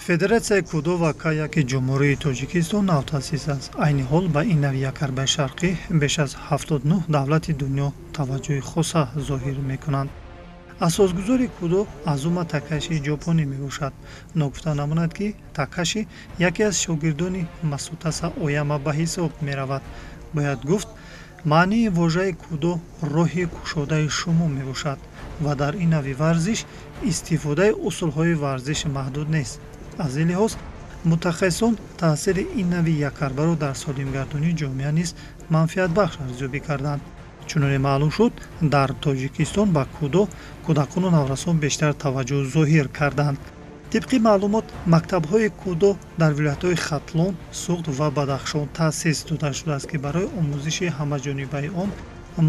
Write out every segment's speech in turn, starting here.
Федератсияи кудо ва каяки Ҷумҳурии Тоҷикистон навтаъсис аст. Айни ҳол ба ин нави якарбаи шарқӣ беш аз 79 давлати дунё таваҷҷӯҳи хоса зоҳир мекунанд. Асосгузори кудо Азума Такаши ҷопонӣ мебошад. Ногуфта намонад, ки Такаши яке аз шогирдони Масутаса Ояма ба ҳисоб меравад. Бояд гуфт, маънии вожаи кудо роҳи кушодаи шумо мебошад ва дар ин нави варзиш истифодаи усулҳои варзиш маҳдуд нест. Аз ин лиҳоз мутахассисон таъсири ин нави якарбаро дар солимгардонии ҷомеа низ манфиатбахш арзёбӣ карданд. Чуноне маълум шуд, дар Тоҷикистон ба кудо кӯдакону наврасон бештар таваҷҷӯҳ зоҳир карданд. Тибқи маълумот, мактабҳои кудо дар вилоятҳои Хатлон, Суғд ва Бадахшон таъсис дода шудааст, ки барои омӯзиши ҳамаҷонибаи он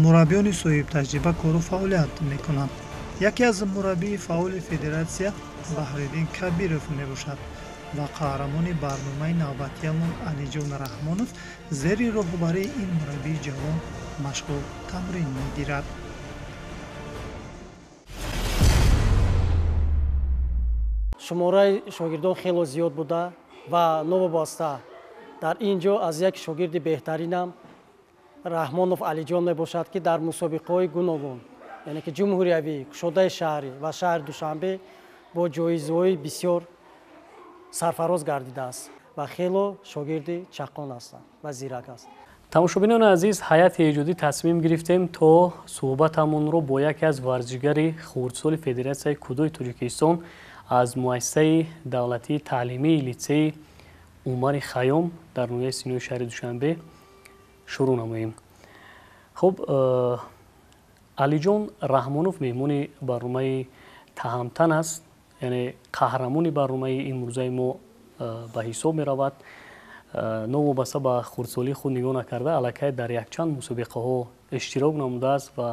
мураббиёни соҳибтаҷриба кору фаъолият мекунанд. Яке аз мураббии фаъоли федератсия Баҳриддин Кабиров мебошад ва қаҳрамони барномаи навбатиямон Алиҷон Раҳмонов зери роҳбарии ин мураббии ҷавон машғул тамрин мегирад. Шумораи шогирдон хело зиёд буда ва новобаста дар ин ҷо аз як шогирди беҳтаринам Раҳмонов Алиҷон мебошад, ки дар мусобиқаҳои гуногун, яъне ки ҷумҳуриявӣ, кушодаи шаҳрӣ ва шаҳри Душанбе бо ҷоизаҳои бисёр сарфароз гардидааст ва хело шогирди чаққон ҳастанд ва зирак аст. Тамошобинони азиз, ҳайати эҷодӣ тасмим гирифтем то суҳбатамонро бо яке аз варзишгари хурдсоли Федератсияи кудои Тоҷикистон аз муассисаи давлатии таълимии литсеи Умари Хайём дар ноҳияи Синои шаҳри Душанбе шурӯъ намоем. Хуб, Алиҷон Раҳмонов меҳмони барномаи Таҳамтан аст, яъне қаҳрамони барномаи имрӯзаи мо ба ҳисоб меравад. Новобаста ба хурдсолии худ нигоҳ накарда, аллакай дар якчанд мусобиқаҳо иштирок намудааст ва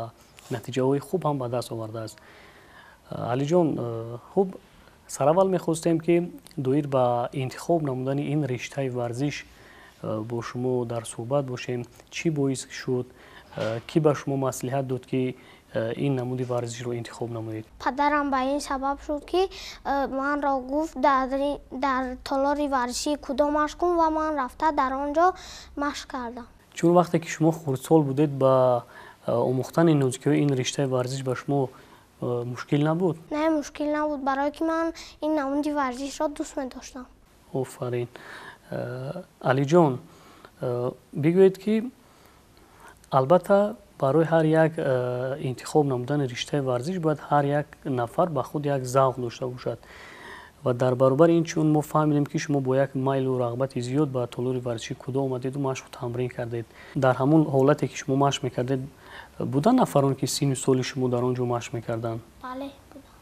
натиҷаҳои хуб ҳам ба даст овардааст. Алиҷон, хуб, сараввал мехостем, ки доир ба интихоб намудани ин риштаи варзиш бо шумо дар суҳбат бошем. Чӣ боис шуд, кӣ ба шумо маслиҳат дод, ки ин намуди варзишро интихоб намоед? Падарам ба ин сабаб шуд, ки манро гуфт дар толори варзишии кудо машқ кун ва ман рафта дар он ҷо машқ кардам. Чун вақте ки шумо хурдсол будед, ба омӯхтани нозикиҳои ин риштаи варзиш ба шумо мушкил набуд? Не, мушкил набуд, барое ки ман ин намуди варзишро дӯст медоштам. Офарин. Алиҷон, бигӯед, ки албатта барои ҳар як интихоб намудани риштаи варзиш бояд ҳар як нафар ба худ як завқ дошта бошад ва дар баробари ин, чун мо фаҳмидем, ки шумо бо як майлу рағбати зиёд ба толори варзишии кудо омадеду машқу тамрин кардед, дар ҳамон ҳолате ки шумо машқ мекардед, буданд нафароне, ки синну соли шумо дар он ҷо машқ мекарданд? Бале, буданд.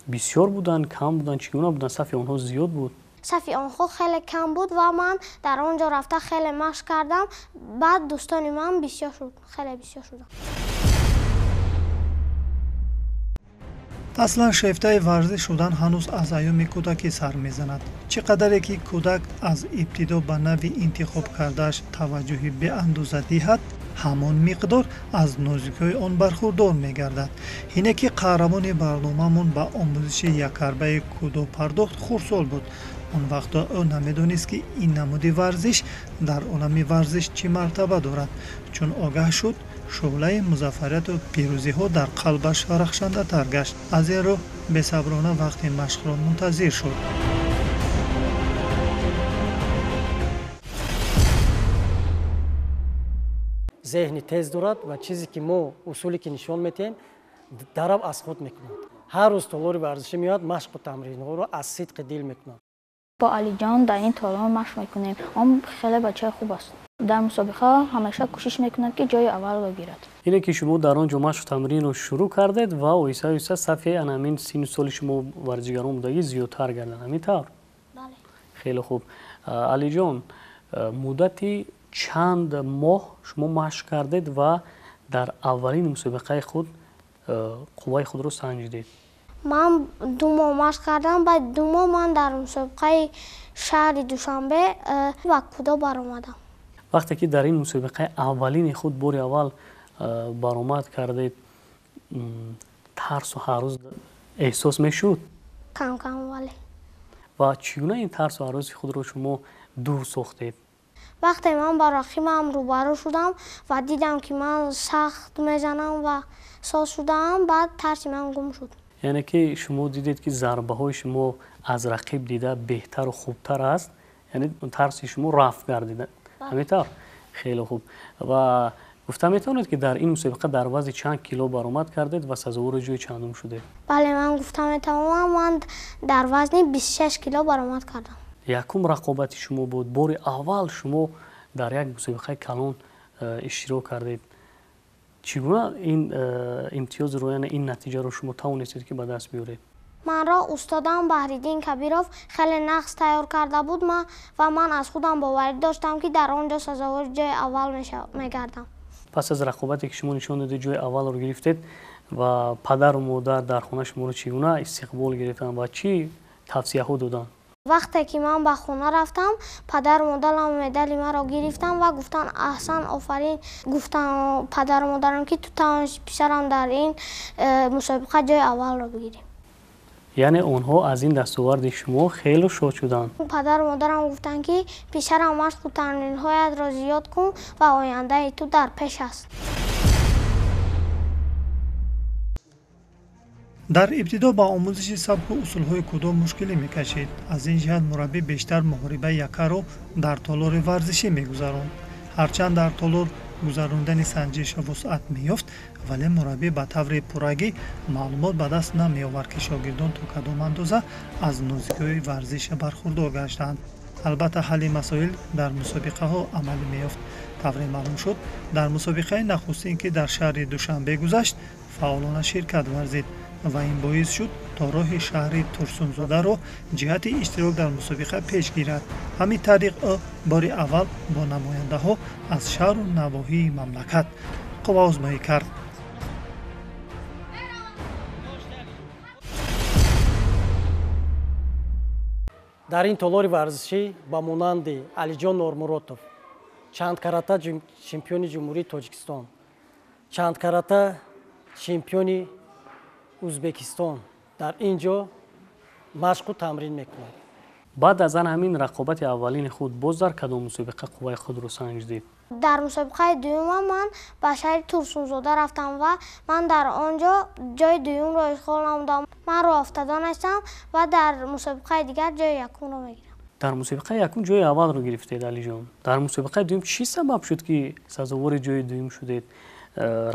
Бисёр буданд, кам буданд, чӣ гуна буданд? Сафи онҳо зиёд буд? Сафи онҳо хеле кам буд ва ман дар он ҷо рафта хеле машқ кардам. Баъд дӯстони ман бисёр шуд, хеле бисёр шуданд. Аслан шефтаи варзиш шудан ҳанӯз аз айёми кӯдакӣ сар мезанад. Чӣ қадаре ки кӯдак аз ибтидо ба нави интихоб кардааш таваҷҷӯҳи беандоза диҳад, ҳамон миқдор аз нозикиҳои он бархурдор мегардад. Ҳине ки қаҳрамони барномаамон ба омӯзиши якарбаи кудо пардохт, хурдсол буд. Он вақто ӯ намедонист, ки ин намуди варзиш дар олами варзиш чӣ мартаба дорад. Чун огаҳ шуд, шӯълаи музаффарияту пирӯзиҳо дар қалбаш рахшандатар гашт. Аз ин рӯ бесаброна вақти машқро мунтазир шуд. Зеҳни тез дорад ва чизе ки мо усуле ки нишон медиҳем, дарав аз худ мекунад. Ҳар рӯз толори варзишӣ меояд, машқу тамринҳоро аз сидқи дил мекунад. Бо Алиҷон дар ин толор машқ мекунем. Он хеле бачаи хуб аст. Дар мусобиқа ҳамеша кӯшиш мекунад, ки ҷои аввалро гирад. Ине ки шумо дар он ҷо машқу тамринро шурӯъ кардед ва оҳиста оҳиста сафи ана ҳамин синну соли шумо варзишгарон будагӣ зиёдтар гарданд, ҳамин тавр? Бале. Хеле хуб. Алиҷон, муддати чанд моҳ шумо машқ кардед ва дар аввалин мусобиқаи худ қувваи худро санҷидед? Ман 2 моҳ машқ кардам. Баъди 2 моҳ ман дар мусобиқаи шаҳри Душанбе ба кудо баромадам. Вақте ки дар ин мусобиқаи аввалини худ бори аввал баромад кардед, тарсу ҳарос эҳсос мешуд? Кам кам, бале. Ва чӣ гуна ин тарсу ҳароси худро шумо дур сохтед? Вақте ман ба рақибам рӯбарӯ шудам ва дидам, ки ман сахт мезанам ва соз шудаам, баъд тарси ман гум шуд. Яъне ки шумо дидед, ки зарбаҳои шумо аз рақиб дида беҳтару хубтар аст, яъне тарси шумо рафт гардида, ҳамин тавр? Хеле хуб. Ва гуфта метавонед, ки дар ин мусобиқа дар вазни чанд кило баромад кардед ва сазовори ҷои чандум шудед? Бале, ман гуфта метавонам, ман дар вазни 26 кило баромад кардам. Якум рақобати шумо буд, бори аввал шумо дар як мусобиқаи калон иштирок кардед. Чӣ гуна ин имтиёзро, яъне ин натиҷаро шумо тавонистед, ки ба даст биёред? Манро устодам Баҳриддин Кабиров хеле нағз тайёр карда буд ва ман аз худам боварӣ доштам, ки дар он ҷо сазовори ҷои аввал мегардам. Пас аз рақобате, ки шумо нишон додед, ҷои аввалро гирифтед ва падару модар дар хона шуморо чӣ гуна истиқбол гирифтанд ва чӣ тавсияҳо доданд? Вақте ки ман ба хона рафтам, падару модарам медали маро гирифтанд ва гуфтанд: «Аҳсан, офарин», гуфтанд падару модарам, ки ту тавонисти, писарам, дар ин мусобиқа ҷои аввалро бигирӣ. Яъне онҳо аз ин дастоварди шумо хеле шод шуданд. Падару модарам гуфтанд, ки писарам, машқу тамринҳоятро зиёд кун ва ояндаи ту дар пеш аст. Дар ибтидо ба омӯзиши сабку усулҳои кудо мушкилӣ мекашид. Аз ин ҷиҳат мураббӣ бештар муҳорибаи яккаро дар толори варзишӣ мегузаронд. Ҳарчанд дар толор гузарондани санҷиш вусъат меёфт, вале мураббӣ ба таври пуррагӣ маълумот ба даст намеовард, ки шогирдон то кадом андоза аз нозикиҳои варзиш бархурдор гаштаанд. Албатта, ҳалли масоил дар мусобиқаҳо амалӣ меёфт. Тавре маълум шуд, дар мусобиқаи нахустин, ки дар шаҳри Душанбе гузашт, фаъолона ширкат варзид ва ин боис шуд, то роҳи шаҳри Турсунзодаро ҷиҳати иштирок дар мусобиқа пеш гирад. Ҳамин тариқ ӯ бори аввал бо намояндаҳо аз шаҳру навоҳии мамлакат қувваозмоӣ кард. Дар ин толори варзишӣ ба монанди Алиҷон Нормуротов, чандкарата чемпиони Ҷумҳурии Тоҷикистон, чандкарата чемпиони Узбекистон дар ин ҷо машқу тамрин мекунад. Баъд аз ан ҳамин рақобати аввалини худ боз дар кадом мусобиқа қувваи худро санҷдид? Дар мусобиқаи дуюмам ман ба шаҳри Турсунзода рафтам ва ман дар он ҷо ҷои дуюмро ишғол намудам. Ман роҳафтода нестам ва дар мусобиқаи дигар ҷои якумро мегирам. Дар мусобиқаи якум ҷои аввалро гирифтед, Алиҷон. Дар мусобиқаи дуюм чӣ сабаб шуд, ки сазовори ҷои дуюм шудед?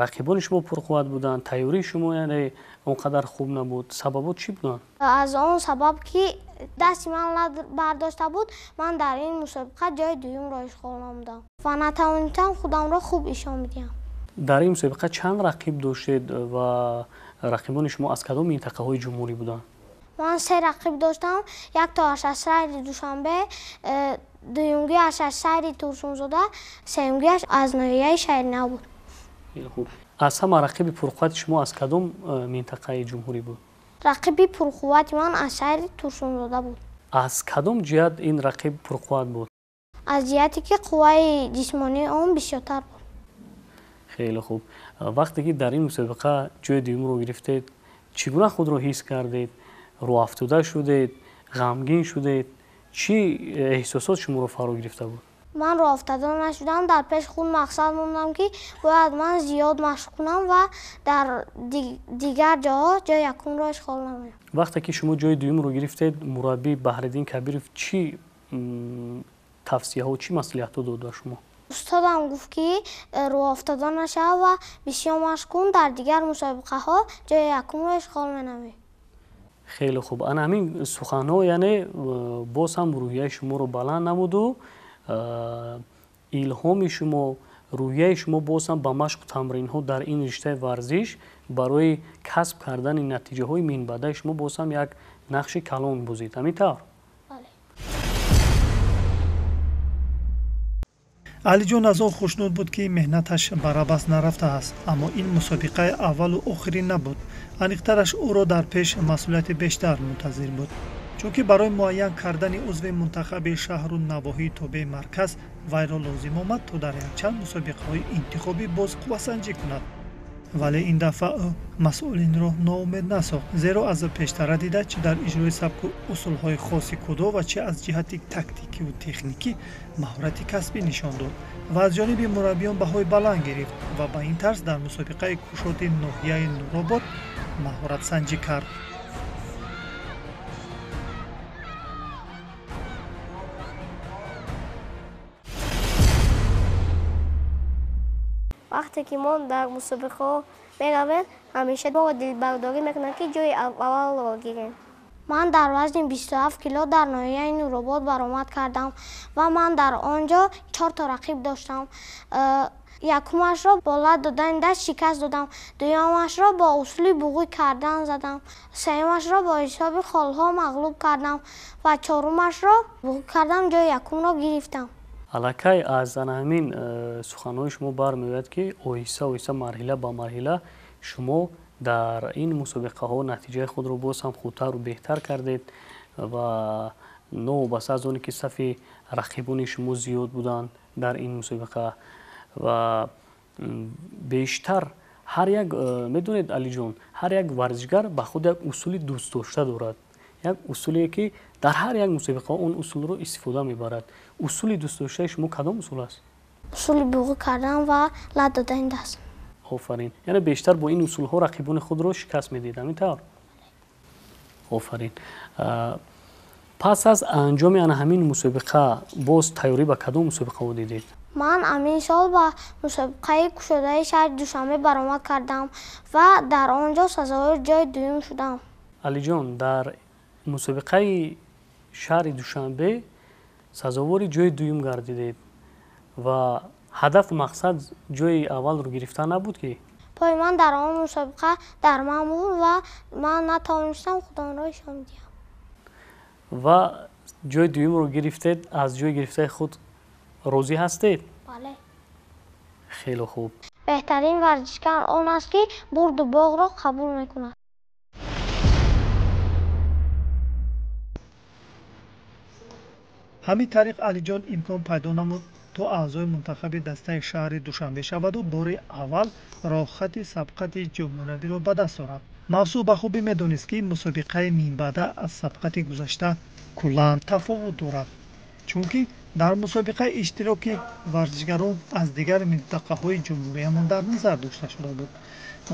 Рақибони шумо пурқувват буданд, тайёрии шумо яъне он қадар хуб набуд, сабабот чӣ буданд? Аз он сабаб, ки дасти ман лат бардошта буд, ман дар ин мусобиқа ҷои дуюмро ишғол намудам ва натавонистам худамро хуб ишон бидиҳам. Дар ин мусобиқа чанд рақиб доштед ва рақибони шумо аз кадом минтақаҳои ҷумҳурӣ буданд? Ман се рақиб доштам: яктоаш аз шаҳри Душанбе, дуюмгиаш аз шаҳри Турсунзода, сеюмгиаш аз ноҳияи Шаҳринав буд. Хеле хуб. Аз ҳама рақиби пурқуввати шумо аз кадом минтақаи ҷумҳурӣ буд? Рақиби пурқуввати ман аз шаҳри Турсунзода буд. Аз кадом ҷиҳат ин рақиб пурқувват буд? Аз ҷиҳате, ки қувваи ҷисмонии он бисёртар буд. Хеле хуб. Вақте ки дар ин мусобиқа ҷои дуюмро гирифтед, чӣ гуна худро ҳис кардед? Рӯҳафтода шудед, ғамгин шудед, чӣ эҳсосот шуморо фаро гирифта буд? Ман роҳафтода нашудам, дар пеши худ мақсад мондам, ки бояд ман зиёд машқ кунам ва дар дигар ҷоҳо ҷои якумро ишғол намоям. Вақте ки шумо ҷои дуюмро гирифтед, мураббӣ Баҳриддин Кабиров чӣ тавсияҳо, чӣ маслиҳатҳо дод ба шумо? Устодам гуфт, ки рӯҳафтода нашав ва бисёр машқ кун, дар дигар мусобиқаҳо ҷои якумро ишғол менамоӣ. Хеле хуб. Ана ҳамин суханҳо яъне боз ҳам рӯҳияи шуморо баланд намуду илҳоми шумо, рӯҳияи шумо боз ҳам ба машқу тамринҳо дар ин риштаи варзиш барои касб кардани натиҷаҳои минбаъдаи шумо боз ҳам як нақши калон бозид, ҳамин тавр? Алиҷон аз он хушнуд буд, ки меҳнаташ бар абас нарафтааст, аммо ин мусобиқаи аввалу охирин набуд. Аниқтараш, ӯро дар пеш масъулияти бештар мунтазир буд, чунки барои муайян кардани узви мунтахаби шаҳру навоҳии тобеи марказ вайро лозим омад, то дар якчанд мусобиқаҳои интихобӣ боз қуввасанҷӣ кунад. Вале ин дафъа ӯ масъулинро ноумед насохт, зеро аз пештара дида чӣ дар иҷрои сабку усулҳои хоси кудо ва чӣ аз ҷиҳати тактикиву техникӣ маҳорати касбӣ нишон дод ва аз ҷониби мураббиён баҳои баланд гирифт ва ба ин тарз дар мусобиқаи кушоди ноҳияи Нуробод маҳоратсанҷӣ кард. Вақте ки мо дар мусобиқаҳо меравем, ҳамеша моро дилбардорӣ мекунанд, ки ҷои аввалро гирем. Ман дар вазни 27 кило дар ноҳияи Нуробод баромад кардам ва ман дар он ҷо 4 то рақиб доштам. Якумашро бо лат додани даст шикаст додам, дуюмашро бо усули буғӣ кардан задам, сеюмашро бо ҳисоби холҳо мағлуб кардам ва чорумашро буғӣ кардам, ҷои якумро гирифтам. Аллакай аз ана ҳамин суханҳои шумо бармеояд, ки оҳиста оҳиста, марҳила ба марҳила шумо дар ин мусобиқаҳо натиҷаи худро боз ҳам хубтару беҳтар кардед ва новобаста аз оне ки сафи рақибони шумо зиёд буданд дар ин мусобиқа ва бештар ҳар як, медонед, Алиҷон, ҳар як варзишгар ба худ як усули дӯстдошта дорад, як усуле ки дар ҳар як мусобиқа он усулро истифода мебарад. Усули дӯстдоштаи шумо кадом усул аст? Усули буғӣ кардан ва лат додани даст. Офарин, яъне бештар бо ин усулҳо рақибони худро шикаст медиҳед, ҳамин тавр? Офарин. Пас аз анҷоми ана ҳамин мусобиқа боз тайёрӣ ба кадом мусобиқаҳо дидед? Ман ҳамин сол ба мусобиқаи кушодаи шаҳри Душанбе баромад кардам ва дар он ҷо сазовори ҷои дуюм шудам. Алиҷон, дар мусобиқаи шаҳри Душанбе сазовори ҷои дуюм гардидед ва ҳадафу мақсад ҷои аввалро гирифтан набуд ки? Пои ман дар он мусобиқа дар ман буд ва ман натавонистам худамро нишон диҳам. Ва ҷои дуюмро гирифтед, аз ҷои гирифтаи худ розӣ ҳастед? Бале. Хеле хуб. Беҳтарин варзишгар он аст, ки бурду боғро қабул мекунад. Ҳамин тариқ Алиҷон имкон пайдо намуд, то аъзои мунтахаби дастаи шаҳри Душанбе шаваду бори аввал роҳхати сабқати ҷумҳуриявиро ба даст орад. Мавсуф ба хубӣ медонист, ки мусобиқаи минбаъда аз сабқати гузашта куллан тафовут дорад, чунки дар мусобиқа иштироки варзишгарон аз дигар минтақаҳои ҷумҳуриямон дар назар дошта шуда буд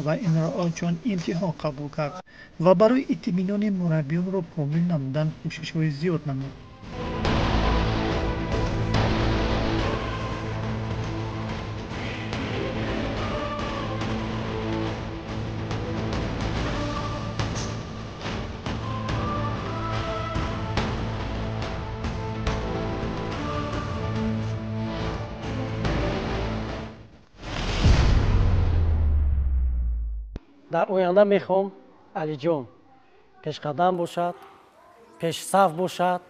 ва инро ӯ чун имтиҳон қабул кард ва барои итминони мураббиёнро комил намудан кӯшишҳои зиёд намуд. Дар оянда мехоҳам Алиҷон пешқадам бошад, пешсаф бошад,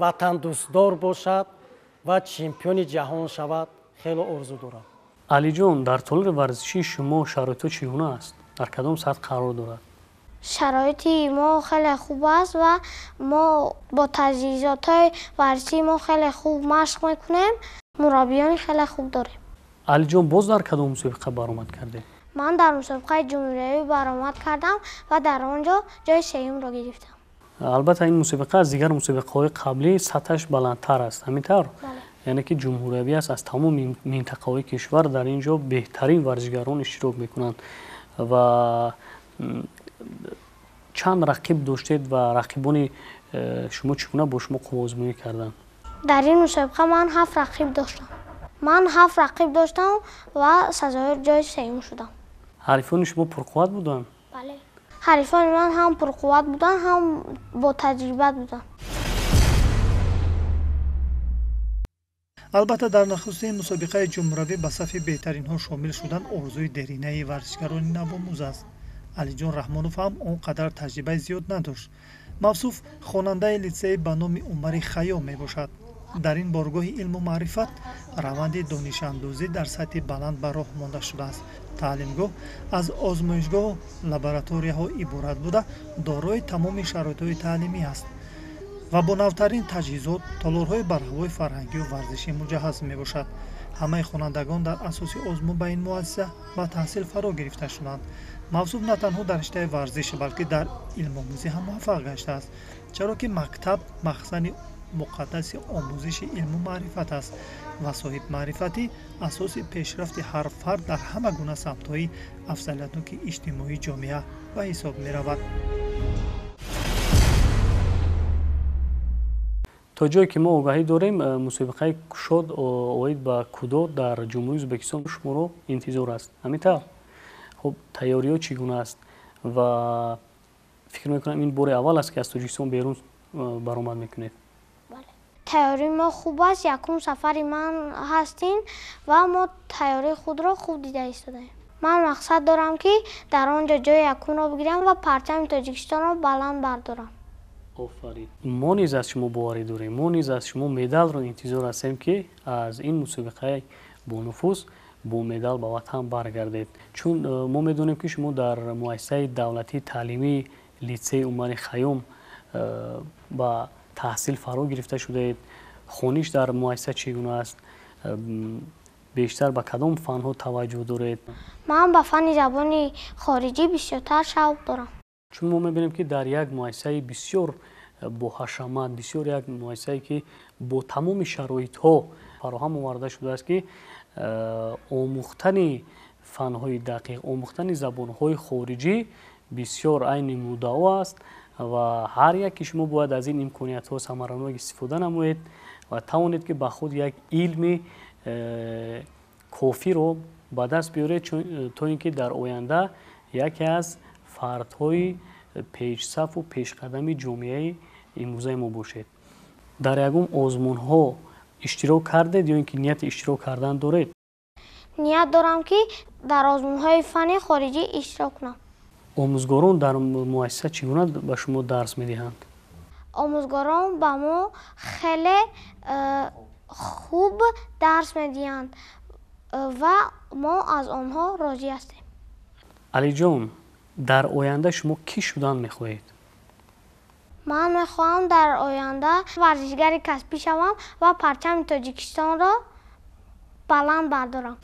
ватандӯстдор бошад ва чемпиони ҷаҳон шавад. Хеле орзу дорам. Алиҷон, дар толори варзишии шумо шароитҳо чӣ гуна аст? Дар кадом сатҳ қарор дорад? Шароити мо хеле хуб аст ва мо бо таҷҳизотҳои варзишии мо хеле хуб машқ мекунем, мураббиёни хеле хуб дорем. Алиҷон, боз дар кадом мусобиқа баромад кардед? Ман дар мусобиқаи ҷумҳуриявӣ баромад кардам ва дар он ҷо ҷои сеюмро гирифтам. Албатта, ин мусобиқа аз дигар мусобиқаҳои қаблӣ сатҳаш баландтар аст, ҳамин тавр? Яъне ки ҷумҳуриявӣ аст, аз тамоми минтақаҳои кишвар дар ин ҷо беҳтарин варзишгарон иштирок мекунанд. Ва чанд рақиб доштед ва рақибони шумо чӣ гуна бо шумо қувваозмоӣ карданд? Дар ин мусобиқа ман 7 рақиб доштам. Ман 7 рақиб доштам ва сазовори ҷои сеюм шудам. Ҳарифони шумо пурқувват буданд? Бале, ҳарифони ман ҳам пурқувват буданд, ҳам бо таҷриба буданд. Албатта, дар нахустин мусобиқаи ҷумҳуравӣ ба сафи беҳтаринҳо шомил шудан орзуи деринаи варзишгарони навомӯз аст. Алиҷон Раҳмонов ҳам он қадар таҷрибаи зиёд надошт. Мавсуф хонандаи литсей ба номи Умари Хайём мебошад. Дар ин боргоҳи илму маърифат раванди донишандӯзӣ дар сатҳи баланд ба роҳ монда шудааст. Таълимгоҳ аз озмоишгоҳу лабораторияҳо иборат буда, дорои тамоми шароитҳои таълимӣ аст ва бо навтарин таҷҳизот, толорҳои барҳавои фарҳангию варзишӣ муҷаҳҳаз мебошад. Ҳамаи хонандагон дар асоси озмун ба ин муассиса ба таҳсил фаро гирифта шуданд. Мавсуф на танҳо дар риштаи варзиш, балки дар илмомӯзӣ ҳам муваффақ гаштааст, чаро ки мактаб махзани муқаддаси омӯзиши илму маърифат аст ва соҳибмаърифатӣ асоси пешрафти ҳар фард дар ҳама гуна самтҳои афзалиятноки иҷтимоии ҷомеа ба ҳисоб меравад. То ҷое ки мо огаҳӣ дорем, мусобиқаи кушод оид ба кудо дар Ҷумҳурии Ӯзбекистон шуморо интизор аст. Ҳамин тавр? Хуб, тайёриҳо чӣ гуна аст? Ва фикр мекунам ин бори аввал аст, ки аз Тоҷикистон берун баромад мекунед. Тайёрии мо хуб аст, якум сафари ман ҳастин ва мо тайёрии худро хуб дида истодаем. Ман мақсад дорам, ки дар он ҷо ҷои якумро бигирам ва парчами Тоҷикистонро баланд бардорам. Офарин. Мо низ аз шумо боварӣ дорем, мо низ аз шумо медалро интизор ҳастем, ки аз ин мусобиқаи бонуфуз бо медал ба ватан баргардед. Чун мо медонем, ки шумо дар муассисаи давлатии таълимии литсеи Умари Хайём ба таҳсил фаро гирифта шудаед. Хониш дар муассиса чӣ гуна аст? Бештар ба кадом фанҳо таваҷҷӯҳ доред? Ман ба фанни забони хориҷӣ бисёртар шавқ дорам. Чун мо мебинем, ки дар як муассисаи бисёр боҳашамат, бисёр як муассисае, ки бо тамоми шароитҳо фароҳам оварда шудааст, ки омӯхтани фанҳои дақиқ, омӯхтани забонҳои хориҷӣ бисёр айни муддао аст ва ҳар яке шумо бояд аз ин имкониятҳо самаранок истифода намоед ва тавонед, ки ба худ як илми кофиро ба даст биёред, то ин ки дар оянда яке аз фардҳои пешсафу пешқадами ҷомеаи имрӯзаи мо бошед. Дар ягон озмунҳо иштирок кардед ё ин ки нияти иштирок кардан доред? Ният дорам, ки дар озмунҳои фанни хориҷӣ иштирок кунам. Омӯзгорон дар муассиса чӣ гуна ба шумо дарс медиҳанд? Омӯзгорон ба мо хеле хуб дарс медиҳанд ва мо аз онҳо розӣ ҳастем. Алиҷон, дар оянда шумо кӣ шудан мехоҳед? Ман мехоҳам дар оянда варзишгари касбӣ шавам ва парчами Тоҷикистонро баланд бардорам.